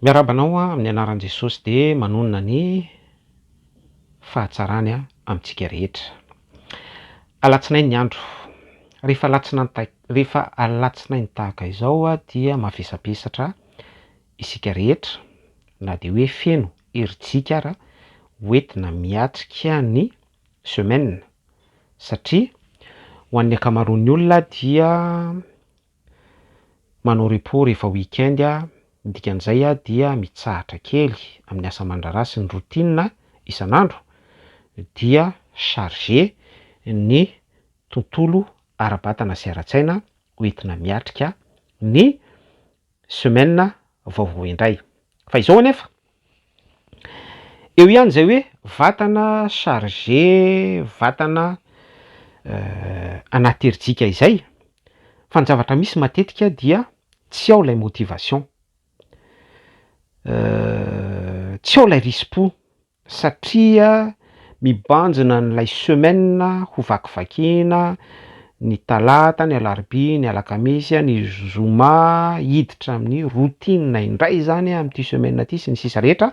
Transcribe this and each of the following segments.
Miarahaba anao aho amin'ny anaran'i Jesosy dia manonona ny fahatsarany amintsika rehetra. Alatsinainy ny andro. Rehefa alatsinainy rehefa alatsinainy tahaka izao dia mavesabesatra isika rehetra na dia hoe feno herijika ara hoentina miatrika ny semaine satria ho an'ny ankamaroan'ny olona dia manao repos rehefa week-end, ny dikan'izay dia mitsahatra kely amin'ny asa aman-draharaha sy ny routine isan'andro dia chargé ny tontolo ara-batana sy ara-tsaina hoentina miatrika ny semaine vaovao indray. Fa izao anefa, eo ihany izay hoe vatana chargé, vatana anaty herijika izay, fa ny zavatra misy matetika dia tsy ao ilay motivation, tsy ao ilay risi-po satria mibanjina an'ilay semaine ho vakivakiana ny talata, ny alarobia, ny alakamisy, ny zoma, hiditra amin'ny routine indray zany amin'ity semaine ity sy ny sisa rehetra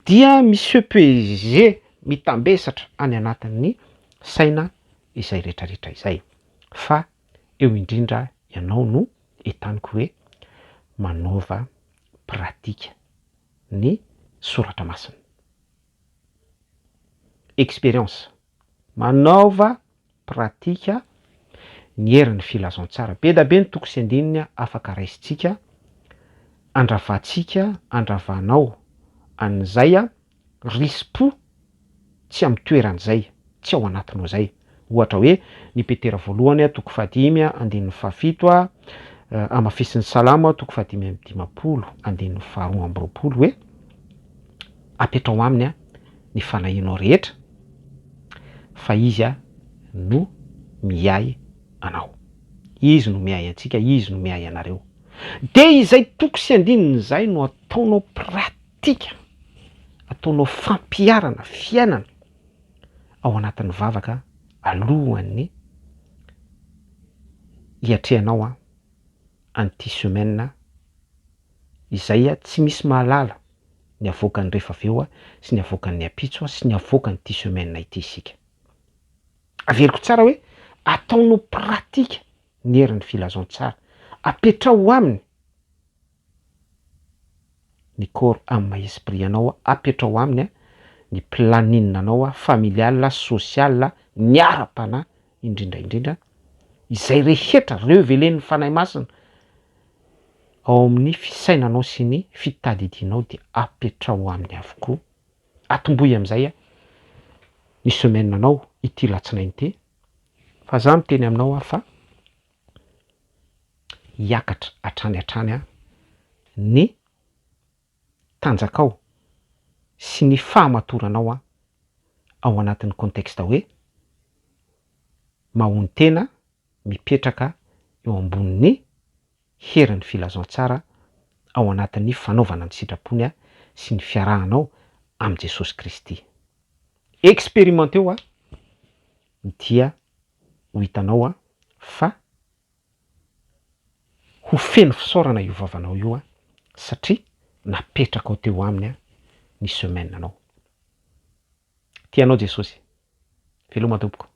dia mi-se peser, mitambesatra any anatin'ny saina izay rehetrarehetra izay fa eo indrindra ianao no entaniko hoe manaova pratique. ny soratra masina. Expérience, manaova pratika ny herin'ny filazantsara. Be da be ny toko sy andininy afaka raisintsika, andravantsika, andravanao an'izay risi-po tsy amin'ny toerany izay, tsy ao anatinao izay. Ohatra hoe, ny Petera voalohany toko fahadimy andininy fahafito, hamafisin'ny Salamo toko fahadimy amby dimampolo andininy faharoa amby roapolo hoe, apetraho aminy ny fanahianao rehetra fa izy no miahy anao. Izy no miahy antsika, izy no miahy anareo. Dia izay toko sy andininy izay no ataonao pratika, ataonao fampiharana, fiainana ao anatin'ny vavaka alohan'ny hiatrehanao an'ity semaine izay tsy misy mahalala ny avoakany rehefa avy eo sy ny avoakan'ny ampitso sy ny avoakan'ity semaine ity isika. Averiko tsara hoe ataonao pratika ny herin'ny filazantsara, apetraho aminy ny corps âme esprit anao, apetraho aminy ny planning anao familial, social, ny ara-panahy indrindra indrindra, izay rehetra revelen'ny Fanahy Masina ao amin'ny fisainanao sy ny fitadidianao dia apetraho aminy avokoa. Atombohy amin'izay ny semaine anao ity latsinainy ity fa za miteny aminao aho fa hiakatra hatrany hatrany ny tanjakao sy ny fahamatoranao ao anatin'ny contexte hoe mahonon-tena mipetraka eo ambonin'ny herin'ny filazantsara ao anatin'ny fanaovana ny sitrapony sy ny fiarahanao amin'i Jesosy Kristy. Expérimenteo dia ho hitanao fa ho feno fisaorana io vavanao io satria napetrakao teo aminy ny semaine-nao. Tia anao Jesosy. Veloma tompoko.